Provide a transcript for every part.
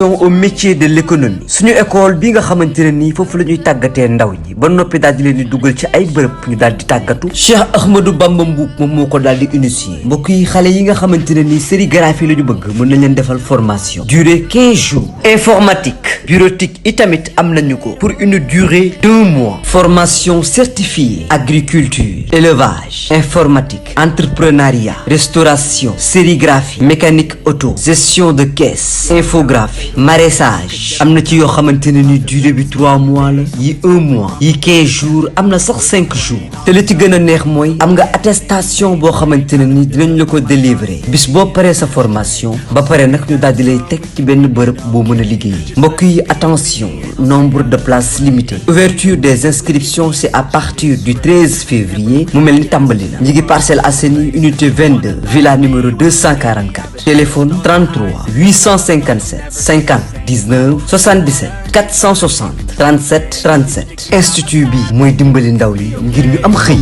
au métier de l'économie suñu école bi nga xamantene ni fofu lañuy tagaté ndaw ñi ba nopi dal di leen di duggal ci ay bërepp ñu dal di tagatu Cheikh Ahmadou Bamba Mboup mom moko dal di initier mbokk yi xalé yi nga xamantene ni sérigraphie lañu bëgg mën nañ leen defal formation durée 15 jours informatique bureautique itamit am nañu ko pour une durée d'1 mois formation certifiée agriculture élevage informatique entrepreneuriat restauration sérigraphie mécanique auto gestion de caisse infographie maraîchage amna ci yo xamanteni ni durée bi 3 mois la yi 1 mois yi 15 jours amna sax 5 jours te li ci gëna neex moy am nga attestation bo xamanteni ni dinañ la ko délivrer bis bo paré sa formation ba paré nak ñu dal di lay tek ci benn bërëb bo mëna liggéey mbokk yi attention nombre de places limitées ouverture des inscriptions c'est à partir du 13 février mu melni tambali na ñi ngi Parcelles Assainies unité 22 villa numéro 244 téléphone 33 857 50 19 77 460 37 37 institut bi moy dimbali ndaw yi ngir ñu am xey.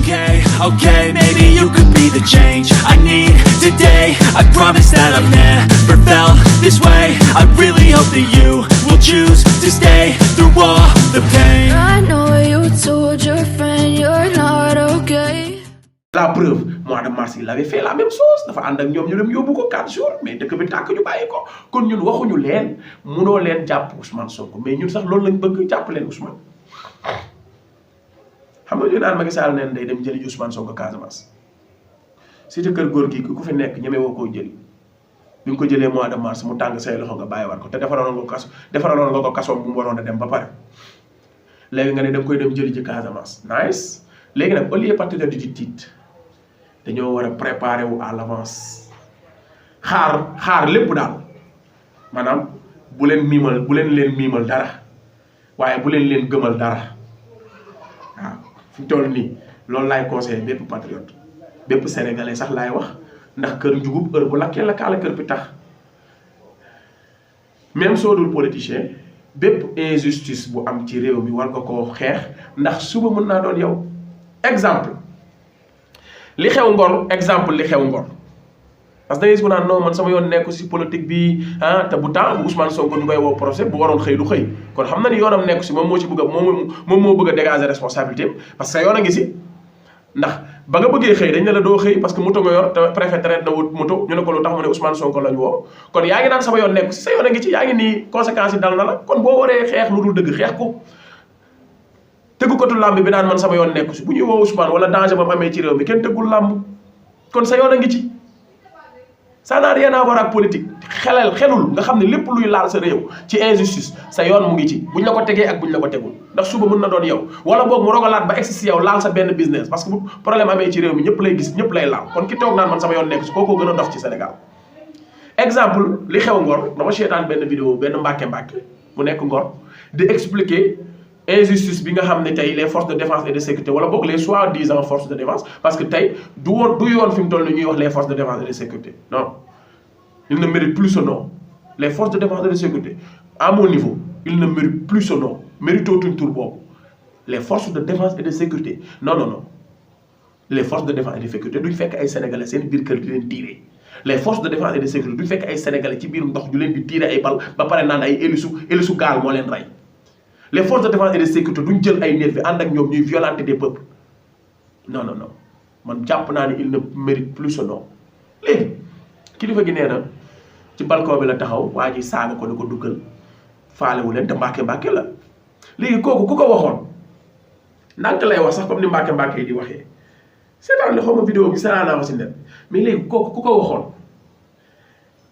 Okay, maybe you could be the change I need today. I promise that I've never felt this way. I really hope that you will choose to stay through all the pain. I know you told your friend you're not okay. La preuve, mois de mars il avait fait la même chose dafa and ak ñom ñu dem yobbu ko 4 jours mais dëkk bi tak ñu bayiko kon ñun waxuñu leen mëno leen japp Ousmane Sonko mais ñun sax loolu lañ bëgg japp leen Ousmane xam nga ñu naan Macky Sall neen day dem jëli Ousmane Sonko Casamance ci te kër góor gi ku fi nekk ñëmé wo ko jëli bi nga ko jëlé mois de mars mu tang say loxo nga bayyi wat ko te defaraloon nga ko kasso bu mu waroon a dem ba pare légui nga ne da koy dem jëli ci Casamance nice légui nak au lieu partir du titre dañoo wara préparer wu à l'avance xaar lépp daal manam bu leen mimal dara waye bu leen gëmal dara waaw fu toll ni loolu lay conseiller bépp patriote bépp sénégalais sax lay wax ndax kër njugub heure bu lakkee la kala kër bi tax même soo dul politicien bépp injustice bu am ci réew mi war nga ko xeex ndax suba mën naa doon yow exemple li xew Ngor exemple li xew Ngor parce que da ngay gis ko naan non man sama yoon nekku ci politique bi te bu temps bu Ousmane Sonko ñu koy woo procès bu waroon xëy du xëy kon xam na ni yoonam nekku ci moom moo ci bëgg moom moo bëgg a dégager responsabilité parce que yoon a ngi ci ndax ba nga bëggee xëy dañ ne la doo xëy parce que moto nga yor te préfet traite na wut moto ñu ne ko lu tax mu ne Ousmane Sonko lañ woo kon yaa ngi naan sama yoon nekku ci sa yoon a ngi ci yaa ngi nii conséquences yi dal na la kon boo waree xeex lu dul dëgg xeex ko teggukatu lamb bi naan man sama yoon nekku ci bu ñuy woo Ousmane wala danger bam amee ci réew mi kenn teggul lamb kon sa yoon a ngi ci ça n'a rien à voir ak politique xelul nga xam ne lépp luy laal sa réew ci injustice sa yoon mu ngi ci buñ la ko tegee ak buñ la ko tegul ndax suba mën na doon yow wala boog mu rogalaat ba egsi si yow laal sa benn business parce que bu problème amee ci réew mi ñëpp lay gis ñëpp lay laal kon ki toog naan man sama yoon nekk ci kookoo gën a dox ci Sénégal exemple li xew Ngor dama seetaan benn vidéo benn mbàkke mu nekk Ngor di expliquer injustice bi nga xamné tay les forces de défense et de sécurité wala bok les soi-disant forces de défense parce que tay du yoon fim toll ñuy wax les forces de défense et de sécurité non ils ne méritent plus ce nom les forces de défense et de sécurité à mon niveau ils ne méritent plus ce nom mérite autre tour bob les forces de défense et de sécurité non les forces de défense et de sécurité duñ fekk ay sénégalais seen biir kër di leen tirer les forces de défense et de sécurité duñ fekk ay sénégalais ci biir ndox ñu leen di tirer ay bal ba paré naan ay hélice gaal mo leen ray. Les forces de défense et de sécurité duñ jël ay nervi and ak ñom ñuy violenter des peuples non man japp naa ni il ne mérite plus ce nom léegi kilifa gi nee na ci balcon bi la taxaw waa ji saaga ko ni ko duggal faalewu leen te mbàkke la léegi kooku ku ko waxoon ndànk lay wax sax comme ni mbàkke yi di waxee seetaan li xawma vidéo bi seetaan naa ko si net mais léegi kooku ku ko waxoon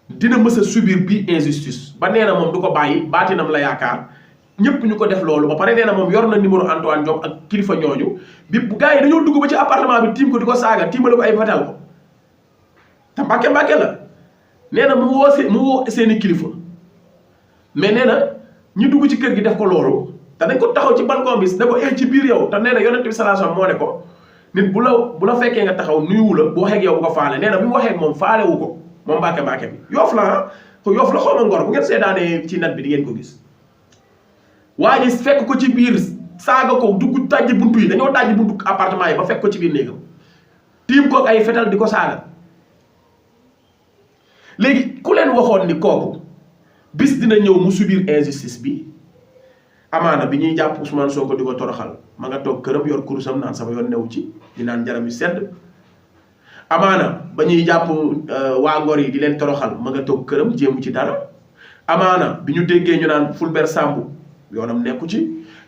dina mës a subir bi injustice ba nee na moom du ko bàyyi baatinam la yaakaar ñepp ñuko def lolu ba paré néna mom yor na numéro Antoine Diom ak kilifa ñooñu bi gaay dañu dugg ba ci appartement bi tim ko diko saga timale ko ay fatal ko ta mbàkke la néna mu wo seeni kilifa mais néna ñi dugg ci kër gi def ko lolu ta dañ ko taxaw ci balcon bi ne ko ci biir yow ta néna yonent bi sallallahu alayhi wasallam mo ne ko nit bu la fekkee nga taxaw nuyu la bu waxé ak yow bu ko faalé néna bi mu waxé ak mom faalé wu ko mom mbàkke bi yof la xoma Ngor bu ngeen sétané ci net bi di ngeen ko gis waji fekk ko ci biir saga ko dugg tajj buntu yi dañoo tajj buntu appartement yi ba fekk ko ci biir néegam tim ko ay fetal diko saga légui ku len waxone ni koku bis dina ñëw mu subir injustice bi amaana bi ñuy jàpp Ousmane Sonko di ko toroxal ma nga toog këram yor kurusam naan sama yoon newu ci di naan jaram yu sedd amaana ba ñuy jàpp waa Ngor yi di leen toroxal ma nga toog këram jéemu ci dara amaana bi ñu déggee ñu naan Fulbert Sambou yoonam nekku ci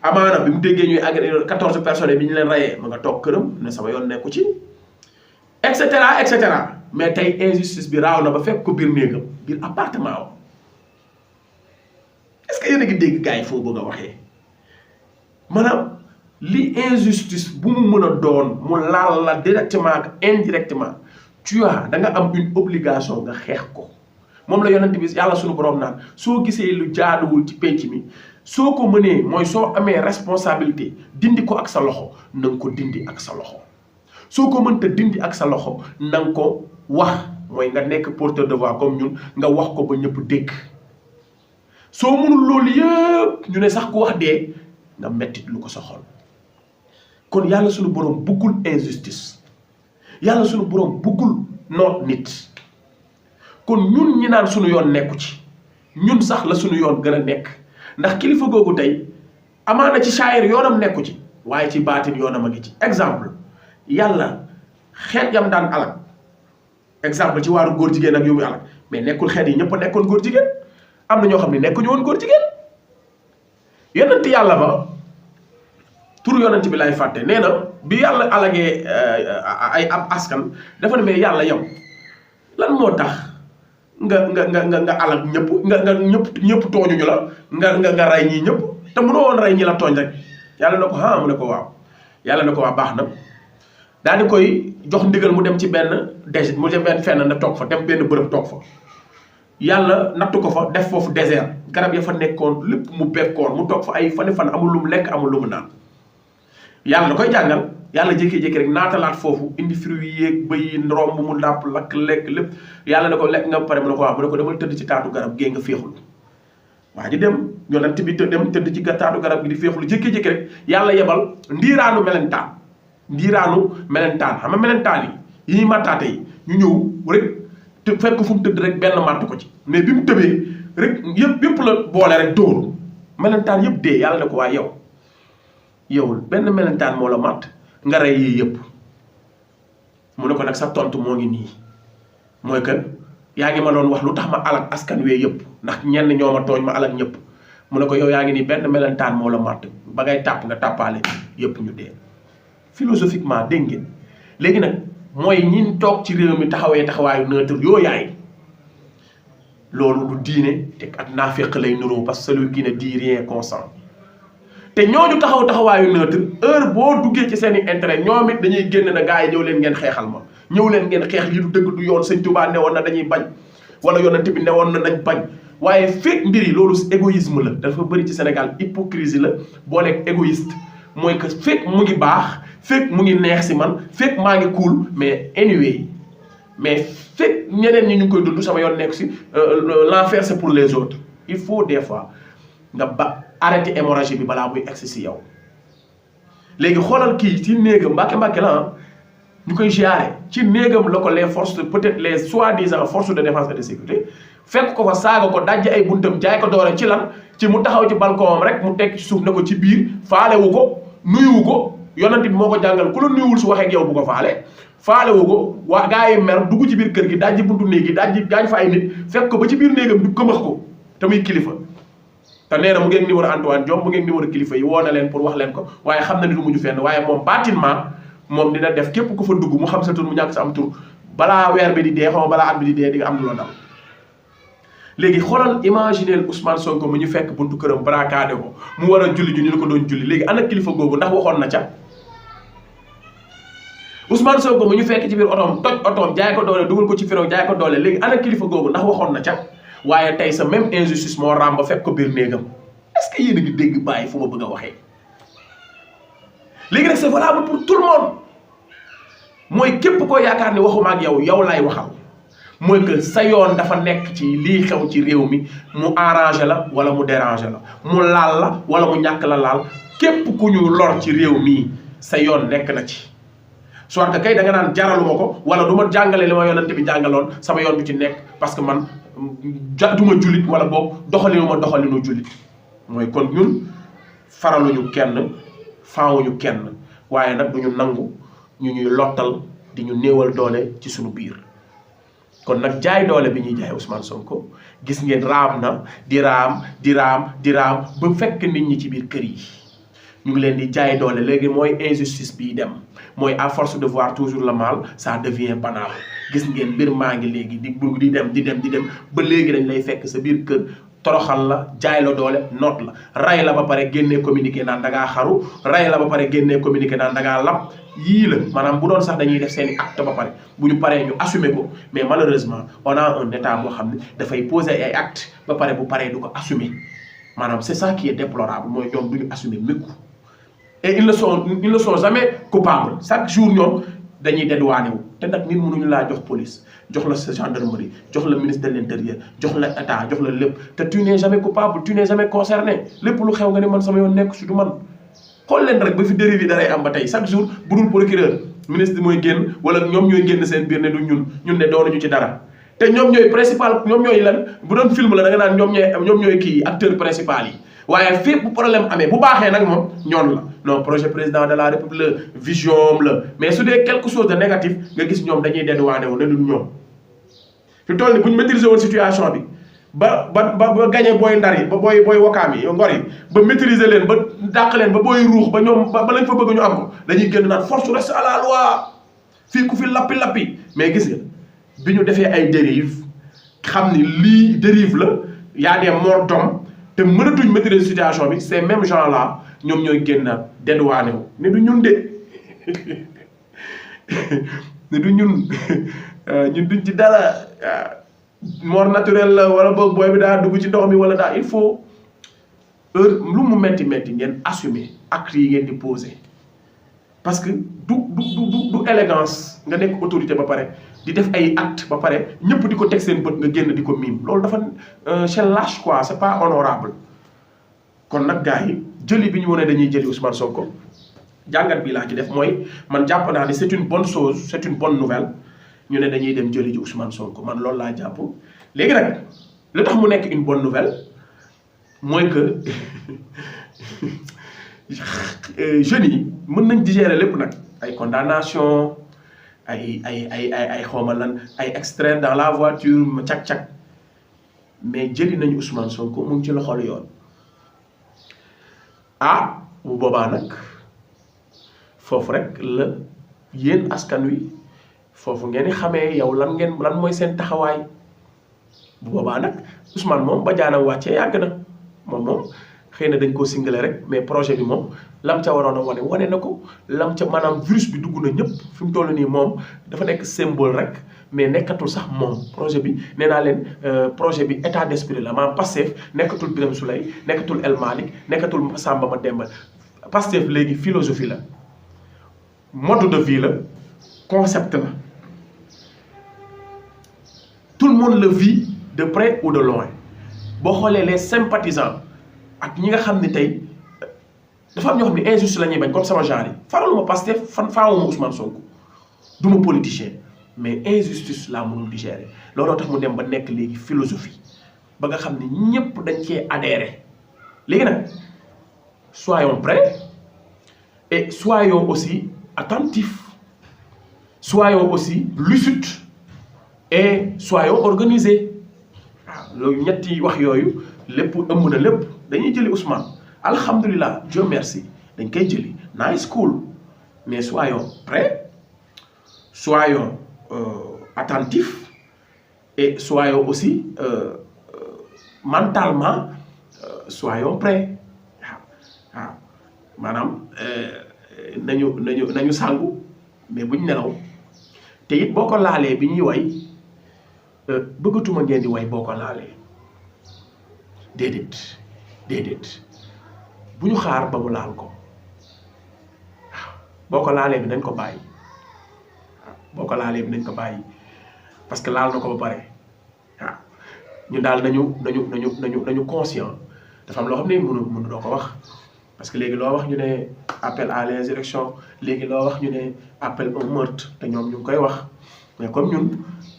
amaana bi mu déggee ñuy agréé 14 personnes bi ñu leen rayee ma nga toog këram ne sama yoon nekku ci et cetera mais tey injustice bi raaw na ba fekk ko biir néegam biir appartement am est-ce que yéen a ngi dégg gars yi foo bëgg a waxee maanaam li injustice bu mu mën a doon mu laal la directement ak indirectement tu as da nga am une obligation nga xeex ko moom la yonent bi yàlla suñu borom naan soo gisee lu jaaduwul ci penc mi soo ko mënee mooy soo amee responsabilité dindi ko ak sa loxo na nga ko dindi ak sa loxo soo ko mënta dindi ak sa loxo na nga ko wax mooy nga nekk porteur de voix comme ñun nga wax ko ba ñëpp dégg soo mënul loolu yëpp ñu ne sax ku wax dee nga mettit lu ko sa xol kon yàlla suñu borom buggul injustice yàlla suñu borom buggul noot nit kon ñun ñi naan suñu yoon nekku ci ñun sax la suñu yoon gën a nekk ndax kilifa googu tey amaana ci saayir yoonam nekku ci waaye ci baatin yoonam a ngi ci exemple yàlla xeet yam daan alak exemple ci waaru góor jigéen ak yu muy alak mais nekkul xeet yi ñëpp a nekkoon góor jigéen am na ñoo xam ne nekkuñu woon góor jigéen yonent yàlla ba tur yonent bi lay fàtte nee na bi yàlla alagee ay ab askan dafa ne mais yàlla yow lan moo tax nga alag ñëpp nga ñëpp tooñuñu la nga rey ñii ñëpp te mënoo woon rey ñi la tooñ rek yàlla na ko mu ne ko waaw yàlla na ko waaw baax na daal di koy jox ndigal mu dem ci benn mu dem benn fenn na toog fa dem benn bërëb toog fa yàlla nattu ko fa def foofu désert garab ya fa nekkoon lépp mu bekkoon mu toog fa ay fan amul lu mu lekk amul lu mu naan yàlla da koy jàngal yàlla jékki-jékki rek naatalaat foofu indi fruits yi yeeg bëy yi romb mu ndàpp lakk lekk lépp yàlla ne ko lekk nga pare mu ne ko waaw mu ne ko demal tëdd ci taatu garab gée nga féexul waa ji dem yonent bi dem tëdd ci taatu garab gi di féexul jékki-jékki rek yàlla yebal ndiiraanu melentaan xam nga melentaan yi ñuy mattaate yi ñu ñëw rek te fekk fu mu tëdd rek benn matt ko ci mais bi mu tëbee rek yëpp la boole rek dóor melentaan yëpp dee yàlla ne ko waa yow benn melentaan moo la matt nga rey yii yëpp mu ne ko nag sa tontu moo ngi nii mooy que yaa ngi ma doon wax lu tax ma alak askan wee yëpp ndax ñenn ñoo ma tooñ ma alak ñëpp mu ne ko yow yaa ngi nii benn melentaan moo la matt ba ngay tàpp nga tàppaale yëpp ñu dee philosophiquement dégg ngeen léegi nag mooy ñin toog ci réew mi taxawee taxawaayu neutre yoo yaay loolu du diine te ak naaféq lay nuroo parce que celui qui ne dit rien consent te ñooñu taxawaayu neutre heure boo duggee ci seen i intérêt ñoom it dañuy génn na gars yi ñëw leen ngeen xeexal ma ñëw leen ngeen xeex lii du dëgg du yoon sëñ Tuubaa newoon na dañuy bañ wala yonent bi newoon na nañ bañ waaye fekk mbir yi loolu égoïsme la dafa bëri ci Sénégal hypocrisie la booleeg égoïste mooy que fekk mu ngi baax fekk mu ngi neex si man fekk maa ngi cool mais anyway mais fekk ñeneen ñi ñu ngi koy dund sama yoon nekk si l'enfer c'est pour les autres il faut des fois nga arrêter hémorragie bi balaa muy egsi si yow léegi xoolal kii ci néegam mbàkke la ñu koy ziare ci néegam la ko les forces peut-être les soi-disant forces de défense et de sécurité fekk ko fa saaga ko dajji ay buntam jaay ko doole ci lan ci mu taxaw ci balcon am rek mu tekk ci suuf ne ko ci biir faalewu ko nuyuwu ko yonent bi moo ko jàngal ku la nuyuwul su waxee ak yow bu ko faalewu ko waa gaa yi mer dugg ci biir kër gi dajji buntu néeg yi gaañ fa ay nit fekk ko ba ci biir néegam du këmax ko te muy kilifa te nee na mu ngeen numéro Antoine Diome mu ngeen numéro kilifa yi woo na leen pour wax leen ko waaye xam na ni du mujj fenn waaye moom bâtiment moom dina def képp ku fa dugg mu xam sa tur mu ñàkk sa am tur balaa weer bi di dee xaw ma balaa at bi di dee di nga am lu la dal léegi xoolal imaginer Ousmane Sonko mu ñu fekk buntu këram barakaade ko mu war a julli ji ñu ne ko doon julli léegi ana kilifa googu ndax waxoon na ca Ousmane Sonko mu ñu fekk ci biir otoom toj otoom jaay ko doole dugal ko ci firo jaay ko doole léegi ana kilifa googu ndax waxoon na ca waaye tey sa même injustice moo ràmba fekk ko biir néegam est-ce que yéen a ngi dégg bàyyi fu ma bëgg a waxee léegi nag c'est valable pour tout le monde mooy képp koo yaakaar ni waxuma ak yow lay waxal mooy que sa yoon dafa nekk ci lii xew ci réew mi mu arrangé la wala mu dérangé la mu laal la wala mu ñàkk la laal képp ku ñu lor ci réew mii sa yoon nekk na ci soit que kay da nga naan jaraluma ko wala du ma jàngale li ma yonante bi jàngaloon sama yoon du ci nekk parce que man duma jullit wala boog doxalinu jullit mooy kon ñun faraluñu kenn faawuñu kenn waaye nag duñu nangu ñu ñuy lottal di ñu néewal doole ci suñu biir kon nag jaay doole bi ñuy jaay Ousmane Sonko gis ngeen raam na di raam ba fekk nit ñi ci biir kër yi ñu ngi leen di jaay doole léegi mooy injustice bii dem mooy à force de voir toujours le mal ça devient banal gis ngeen mbir maa ngi léegi di dem ba léegi dañ lay fekk sa biir kër toroxal la jaay la doole noot la ray la ba pare génnee communiqué naan da ngaa xaru ray la ba pare génnee communiqué naan da ngaa lab yii la maanaam bu doon sax dañuy def seen i acte ba pare bu ñu paree ñu assumer ko mais malheureusement on a un état boo xam ne dafay poser ay acte ba pare bu paree du ko assumer maanaam c'est ça qui est déplorable mooy ñoom du ñu assumer mukk et ils ne sont jamais coupables chaque jour ñoom dañuy dédouané wu te nag nit mënuñu laa jox police jox la sa gendarmerie jox la ministre de l'intérieur jox la état jox la lépp te tu n'es jamais coupable tu n'es jamais concerné lépp lu xew nga ni man sama yoon nekk su du man xool leen rek ba fi dérive yi daray am ba tey chaque jour bu dul procureur ministre mooy génn wala ñoom ñooy génn seen biir ne du ñun ne doonuñu ci dara te ñoom ñooy principal ñoom ñooy lan bu doon film la da nga naan ñoom ñooy kii acteur principal yi waaye fépp bu problème amee bu baaxee nag moom ñoon la non projet président de la république la vision la mais su dee quelque chose de négatif nga gis ñoom dañuy dédouané wu ne du ñoom fi toll ni bu ñu maîtriser woon situation bi ba gagné booy ndar yi ba booy wakaam yi ngor yi ba maîtriser leen ba dàq leen ba booy ruux ba ñoom ba lañ fa bëgg ñu am ko dañuy génn naan force reste à la loi fii ku fi lappi mais gis nga bi ñu defee ay dérive xam ni lii dérive la y a des morts d'hommes te mënatuñ maîtriser situation bi ces mêmes gens là ñoom ñooy génn dédouané wu ne du ñun de ne du ñun ñun duñ ci dara mort naturel la wala boog booy bi daa dugg ci ndox mi wala daa il faut heure lu mu metti ngeen assumer actes yi ngeen di poser parce que du élégance nga nekk autorité ba pare di def ay actes ba pare ñëpp di ko teg seen bët nga génn di ko miim loolu dafa c'est lâche quoi c'est pas honorable kon nag gars yi jëli bi ñu wane dañuy jëli Ousmane Sonko jàngat bi laa ci def mooy man jàpp naa ni c'est une bonne chose c'est une bonne nouvelle ñu ne dañuy dem jëli ji Ousmane Sonko man loolu laa jàpp léegi nag lu tax mu nekk une bonne nouvelle mooy que jeunes yi mën nañ digérer lépp nag ay condamnation ay xawma lan ay extrait dans la voiture ma cag-cag mais jëli nañu Ousmane Sonko mu ngi ci loxol yoon bu boobaa nag foofu rek la yéen askan wi foofu ngeen di xamee yow lan mooy seen taxawaay bu boobaa nag Ousmane moom ba jaanam wàccee yàgg na moom xëy na dañ koo singale rek mais projet bi moom lam ca waroon a wane na ko lam ca maanaam virus bi dugg na ñëpp fi mu toll nii moom dafa nekk symbole rek mais nekkatul sax moom projet bi nee naa leen projet bi état d'esprit la maanaam Pastef nekkatul Birame Souleye nekkatul El Malick nekkatul Samba Mademba Pastef léegi philosophie la mode de vie la concept la tout le monde le vit de près ou de loin boo xoolee les sympathisants ak ñi nga xam ne tey dafa am ñoo xam ne injuste la ñuy bañ comme sama genre yi faraluma Pastef faawuma Ousmane Sonko du ma politicien mais injustice laa mënul digérer looloo tax mu dem ba nekk léegi philosophie ba nga xam ne ñëpp dañ cee adhérer léegi nag soyons prêts et soyons aussi attentifs soyons aussi lucides et soyons organisés waaw loolu ñetti wax yooyu lépp ëmb na lépp dañuy jëli Ousmane alhamdulilah Dieu merci dañ koy jëli nice cool mais soyons prêts soyons attentifs et soyons aussi mentalement soyons prêts waaw maanaam nañu sàngu mais buñ nelaw te it boo ko laalee bi ñuy way bëggatuma ngeen di way boo ko laalee déedéet bu ñu xaar ba mu laal ko waaw boo ko laalee bi nañ ko bàyyi waaw boo ko laalee bi nañ ko bàyyi parce que laal na ko ba pare waaw ñu daal nañu conscient dafa am loo xam ne mënu doo ko wax parce que léegi loo wax ñu ne appel à l'insurrection léegi loo wax ñu ne appel au meurtre te ñoom ñu ngi koy wax mais comme ñun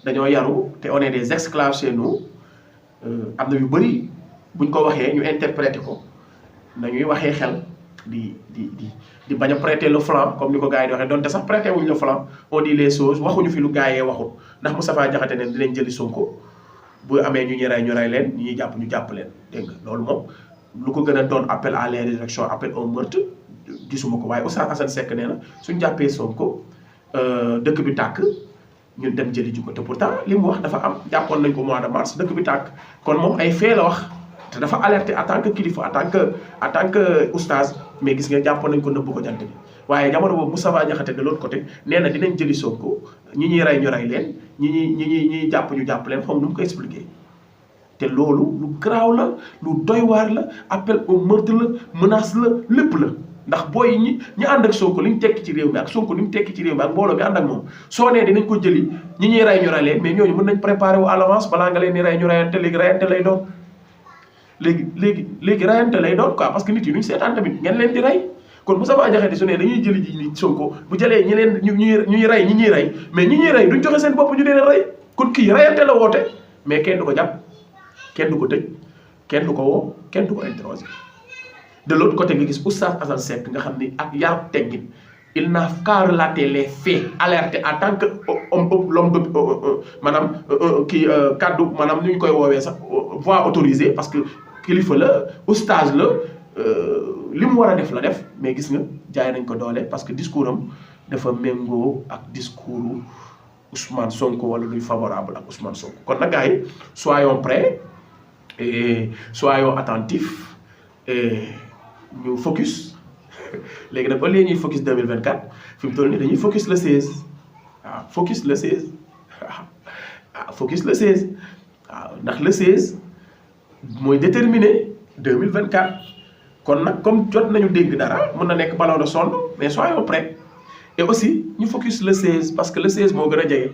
dañoo yaru te on est des esclaves chez nous am na yu bëri buñ ko waxee ñu interpréter ko nañuy waxee xel di bañ a prêter le flanc comme ni ko gars yi di waxee donte sax prêter wuñ le flanc on dit les choses waxuñu fi lu gars yee waxut ndax Moustapha Diakhaté ne dinañ jëli Sonko bu amee ñu ñu rey leen ñi ñuy jàpp ñu jàpp leen dégg nga loolu moom lu ko gën a doon appel à l'insurrection appel au meurtre gisuma ko waaye Oustaz Assane Seck nee na suñ jàppee Sonko dëkk bi tàkk ñun dem jëli ji ko te pourtant li mu wax dafa am jàppoon nañ ko mois de mars dëkk bi tàkk kon moom ay fee la wax te dafa alerté en tant que kilifa en tant que oustaz mais gis nga jàppoon nañ ko nëbb ko jant bi waaye jamono boobu Moustapha Diakhaté de l'autre côté nee na dinañ jëli Sonko ñi ñuy rey ñu rey leen ñi jàpp ñu jàpp leen xam nu mu ko expliqué te loolu lu garaaw la lu doy waar la appel au meurtre la menace la lépp la ndax booy ñi ànd ak Sonko li ñu tekki ci réew mi ak Sonko li mu tekki ci réew mi ak mbooloo mi ànd ak moom soo nee dinañ ko jëli ñi ñuy rey ñu rey leen mais ñooñu mën nañ préparé wu à l'avance balaa nga leen di rey ñu reyante léegi reyante lay doon léegi reyante lay doon quoi parce que nit yi duñ seetaan tamit ngeen leen di rey kon Moustapha Diakhaté su ne dañuy jëli ji nit Sonko bu jëlee ñi leen ñuy rey ñi ñuy rey mais ñi ñuy rey duñ joxe seen bopp ñu leen rey kon kii reyante la woote mais kenn du ko jàpp kenn du ko tëj kenn du ko woo kenn du ko interroger de l'autre côté nga gis Oustaz Assane Seck nga xam ni ak yar teggin il n'a qu'à relater les faits alerter en tant que l'homme de maanaam kii kaddu maanaam nu ñu koy woowee sax voix autorisée parce que kilifa la oustaz la li mu war a def la def mais gis nga jaay nañ ko doole parce que discours am dafa méngoo ak discours Ousmane Sonko wala luy favorable ak Ousmane Sonko kon nag gars yi soyons prêts et soyons attentifs et ñu focus léegi nag au lieu ñuy focus 2024 fi mu toll nii dañuy focus le 16 waaw focus le 16 waaw focus le 16 waaw ndax le 16 mooy déterminer 2024 kon nag comme jot nañu dégg dara mën na nekk ballon de sonde mais soyons prêts et aussi ñu focus le 16 parce que le 16 moo gën a jege.